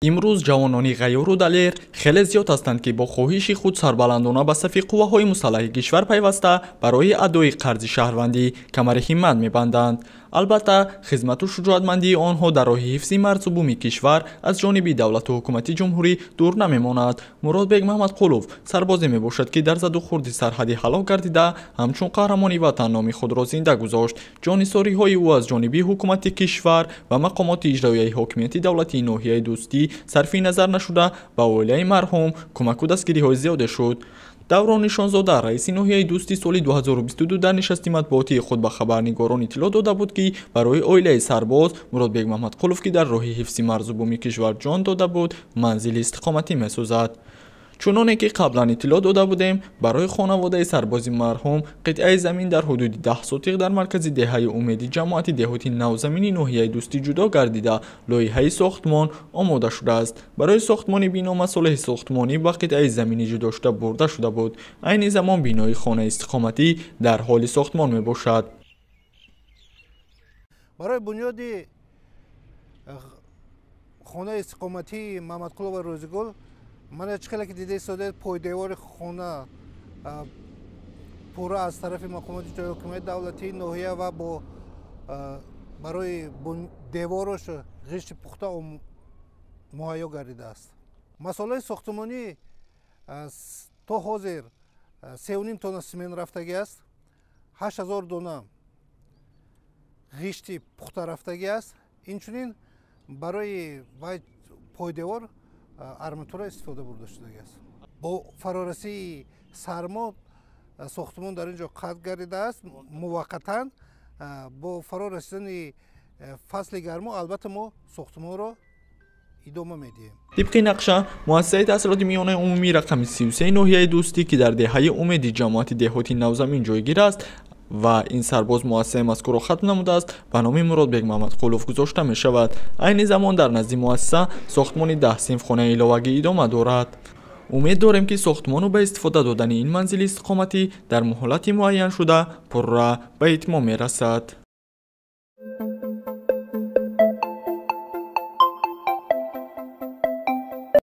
Имрӯз ҷавонони ғайёру далер хеле зиёд ҳастанд, ки бо хоҳиши худ сарбаландона ба сафи қувваҳои мусаллаҳи кишвар пайваста, барои адои қарзи шаҳрвандӣ камари ҳиммат мебанданд. Албатта, хизмату шуҷоатмандии онҳо дар роҳи ҳифзи марзу буми кишвар аз ҷониби давлату ҳукумати ҷумҳурӣ дур намемонад. Муродбек Маҳмадқулов сарбозе мебошад, ки дар заду хурди сарҳадӣ ҳалок гардида, ҳамчун қаҳрамони ватан номи худро зинда гузошт. Ҷоннисориҳои ӯ аз ҷониби ҳукумати кишвар ва мақомоти иҷроияи ҳокимияти давлатии ноҳияи Дӯстӣ сарфи назар нашуда, ба оилаи марҳум кӯмаку дастгириҳои зиёде шуд. Даврон Нишонзода, раиси ноҳияи Дӯстӣ, соли 2022 дар нишасти матбуотии худ ба хабарнигорон иттилоъ дода буд, ки барои оилаи сарбоз Муродбек Маҳмадқулов, ки дар роҳи ҳифзи марзу буми кишвар ҷон дода буд, манзили истиқоматӣ месозад. Чуноне ки қаблан иттилоъ дода будем, барои хонаводаи сарбози марҳум қитъаи замин дар ҳудуди 10 сотиқ дар маркази деҳаи Умеди ҷамоати деҳоти Навзамини ноҳияи Дӯстӣ ҷудо гардида, лоиҳаи сохтмон омода шудааст. Барои сохтмони бино масолеҳи сохтмонӣ ба қитъаи замини ҷудошуда бурда шуда буд. Айни замон бинои хонаи истиқоматӣ дар ҳоли сохтмон мебошад. Барои бунёди хонаи истиқоматии Маҳмадқулова Рӯзигул, мана, чӣ хеле ки дида истодаед, пойдевори хона пурра аз тарафи мақомоти иҷроияи ҳокимияти давлатии ноҳия ва бо барои деворош ғишти пухта муҳайё гардидааст. Масолаи сохтмонӣ то ҳозир 3,5 тонна симент рафтагӣ аст, 8000 дона ғишти пухта рафтагӣ аст. Инчунин барои вай пойдевор арматура истифода бурда шудагӣ аст. Бо фарорасии сармо сохтмон дар ин ҷо қатъ гардидааст муваққатан. Бо фаро расидани фасли гармо, албатта, мо сохтмонро идома медиҳем. Тибқи нақша, муассисаи таҳсилоти миёнаи умумии рақами 33 ноҳияи Дӯстӣ, ки дар деҳаи Умеди ҷамоати деҳоти Навзамин ҷойгир аст ва ин сарбоз муассисаи мазкурро хатм намудааст, ба номи Муродбек Маҳмадқулов гузошта мешавад. Айни замон дар назди муассиса сохтмони 10 синфхонаи иловагӣ идома дорад. Умед дорем, ки сохтмону ба истифода додани ин манзили истиқоматӣ дар муҳлати муайяншуда пурра ба итмом мерасад.